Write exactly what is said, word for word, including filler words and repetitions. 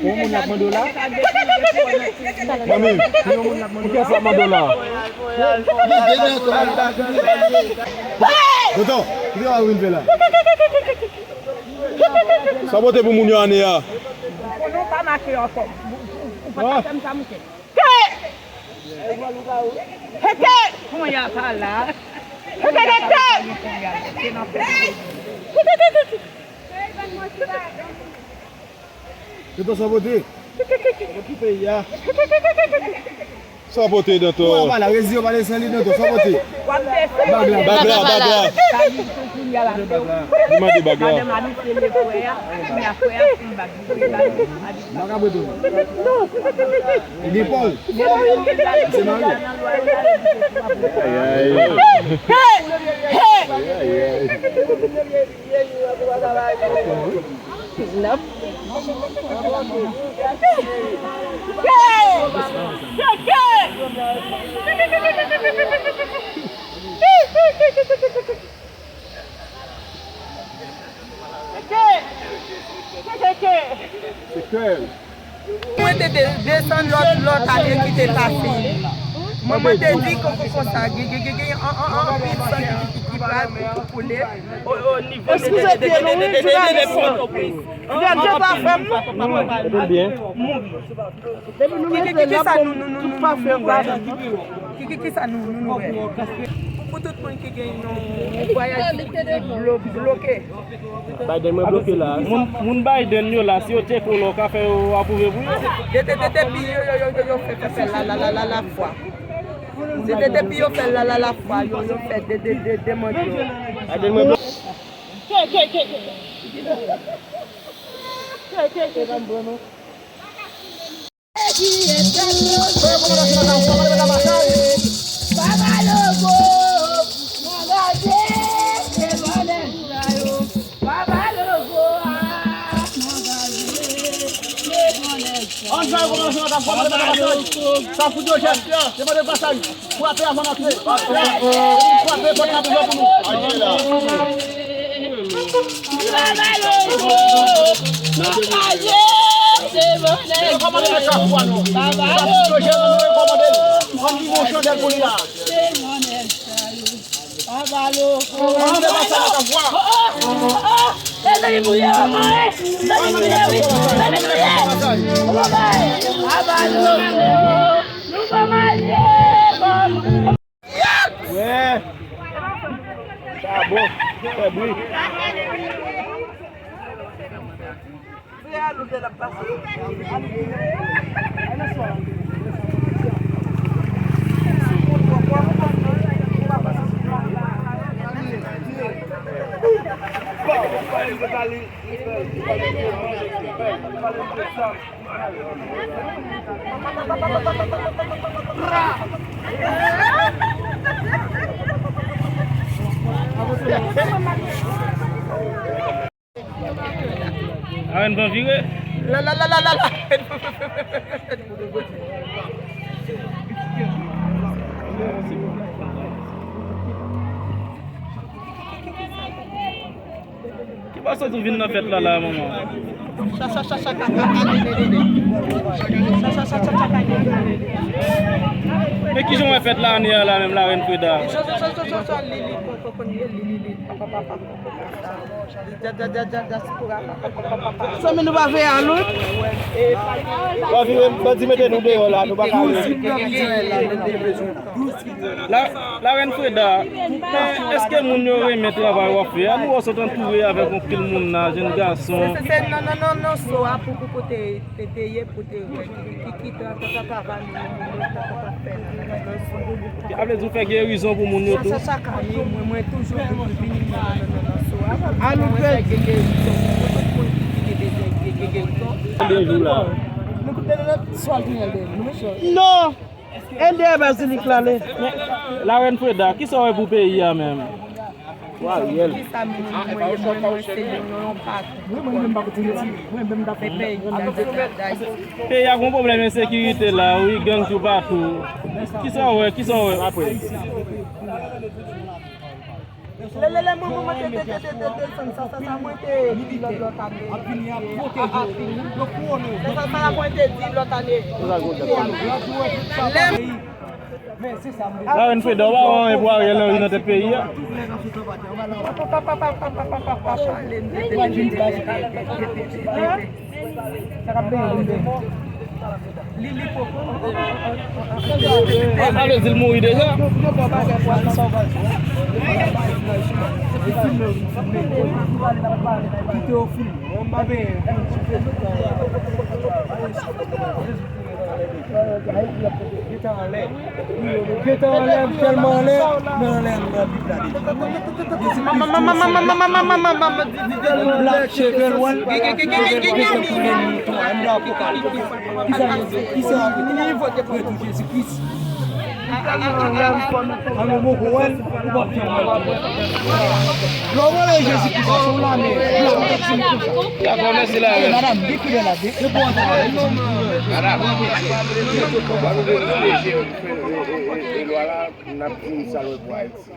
Yon moun ap mande w la? Manmi, yon moun ap mande w la? Tonton, kite w al vin fè la. Sa pote pou moun yo ane a? Konnen w pa mache ankò. Ou, ou, ou pa ka fè m sa, monchè. Ke! Heke! Kounye a pa la. Heke, heke! Tonton, sa pote? Sa pote, Danton? Ou pa la, rezi yo pale san li, Danton, sa pote? Bag la, bag la. Li mande bag la. Li gen Pòl. Se mari. Ay, ay. Ay, ay. Mwen te de-, desann lòt, lòt ane ki te pase. Manman te di koko konsa, gen, gen, gen, gen an, an, an, anpil san ki, ki, ki, ki pral pou, pou koule o, o nivo de, de, de, de, de, de, de, de Pòtoprens. An, an, anpil. Mouri. Ki, ki, ki, ki sa nou, nou, nou, nou, nou, nou wè? Ki, ki, ki sa nou, nou, nou wè? Pou, pou tout moun ki gen yon, yon vwayaj ki, ki blo-, bloke. Biden mwen bloke la. Moun, moun Biden yo la, si yo tcheke w la, w ka fè yo apwouve pou yo. De, de, de, depi yo, yo, yo, yo, yo fè, fè, fè la, la, la, la, la fwa. De, de, depi yo fè la, la, la fwa, yo, yo fè de, de, de, demann yo. Biden mwen bloke. Ann fè yo kòmanse nan kafou, demande pasaj. Sa fout yo jèn. Demande pasaj. Frape avan n antre. Frape, pòt la ouvè pou nou. Baba Logo, nou pa jwe, se bonè. Baba Logo, se bonè sa yo. Baba Logo. Oh, oh, oh, oh, oh. Mezanmi, mouye, mouye. Mezanmi, mouye, wi. Mezanmi, mouye. Baba Logo, nou pa marye, baba. Wè. Sa bon. Fè bri. Arèn pran vire. La, la, la, la, la, la. Ki bò sot ou vin nan fèt la, la, manman? Cha, cha, cha, cha, ka, ka, ka, de, de, de, de. Cha, cha, cha, cha, cha, ka, de, de, de, de. Men kijan w wè fèt la ane a la menm, la Rèn Freda? Cha, cha, cha, li, li, ko, ko, ko, li, li, li, li, pa, pa, pa, pa, pa, pa, pa. Dya, dya, dya, dya, dyaspora, pa, pa, pa, pa, pa, pa. Zanmi nou pa veye a nou? W ap vire, bandi mete nou deyò la, nou pa ka veye. La, la Rèn Freda, men èske moun yo renmen travay w ap fè a? Nou wè w sot antoure avèk yon pil moun la, jenn gason. Se, se, se, non, non, non, non, so a pou, pou kote te, te ye, pou te, ki, ki, ki ta, ta, ta, ta va nou, nou, nou, ta, ta, ta fè nan, nan, nan, nan, so. Sa vle di w fè gerizon pou moun yo tou? Sa, sa, sa ka, wi, mwen, mwen toujou vin, vin nan, nan, nan, nan, so a. Mwen fè ge-, gerizon pou tout moun ki, ki te bezwen ge-, ge-, gerizon. Konbyen jou la? Nou koute nan swa l tounen l dèyè nou, mesye. Non! Endèyè bazilik la, le. Men, la Rèn Freda, kisa w wè pou peyi a menm? Ariel. Kisa mwen, mwen, mwen, mwen, se yon, yon, yon patwon. Peyi a gon pwoblèm ensekirite la, wi, gang toupatou. Kisa w wè, kisa w wè? Apre. Lè, lè, lè, mwen, mwen, mwen te, te, te, te, te desann sa, sa, sa, mwen te di lòt, lòt ane. A, a, fini. Sa, sa, sa, mwen te di lòt ane. Lè m- Darren Freda, ou pa wè anyen pou Ariel Henry nan tèt peyi a? Sa k ap benyen, vin benyen. Li, li poko. Sa vle di l mouri deja? Kite yo filme. Mwen m pa benyen. Gentan anlè. Gentan anlè, m tèlman anlè, men anlè m nan Bib la deja. Jezi Kris di sa. Bib la, cheve l wè, cheve l pete pou lènmi tou. Ann nan Apokalips. Kisa Jezi, kisa Jezi Kris? An nou poko wè l, ou p ap janm wè l. Lè w wè Jezi Kris, se yon lame blan, ou te di m konsa. Dakò, mèsi la. Madanm, gen koulè la, gen. Madanm. Elwa la, n ap di m sa lòt bò Ayiti.